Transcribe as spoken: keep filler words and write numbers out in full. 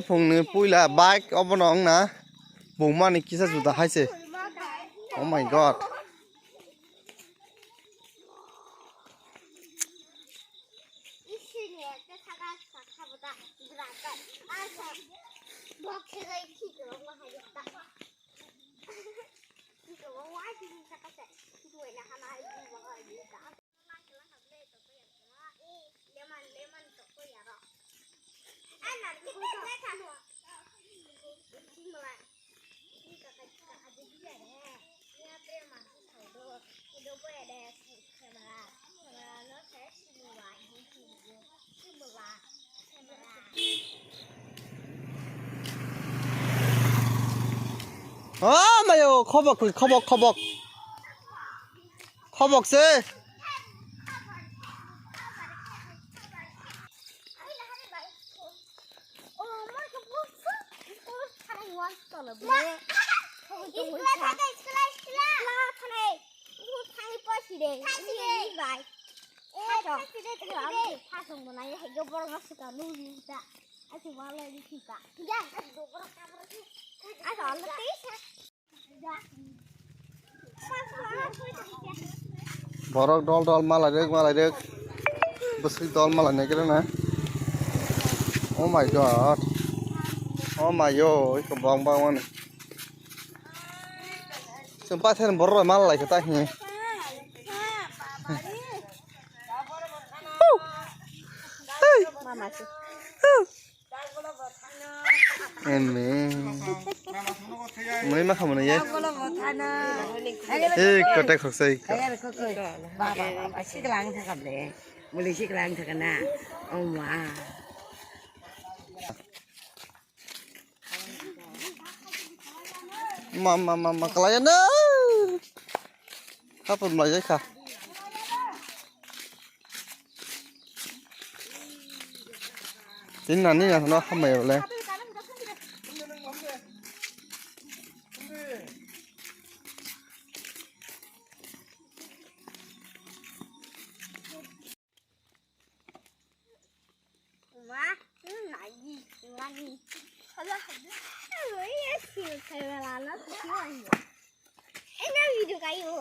Phungni puila bike obono wngna bumani kisa juda hai se. Oh my God. Oh, mayo, khobok, khobok, khobok. Khobok se. Borok dol dol malai rwk, malai rwk. Bwswk dol malai nai khe na. Oh my God. Oh my yo, iko bong bong mani. Chwng paithak borok rok malai khe ta hi. Mama. Eme. Mui ma khamani ye. Eh, kotak khoksa iko. Baba, baba, siklang thakam le. Muli siklang thakana. Oh, ma. Ma, ma, ma, ma, kalaya na. Kapur malai kha. Tin nani ya no hamai le. Wa, nai, nani. Hala, hala. Oi, es que se me la no se me. Ina video kayo.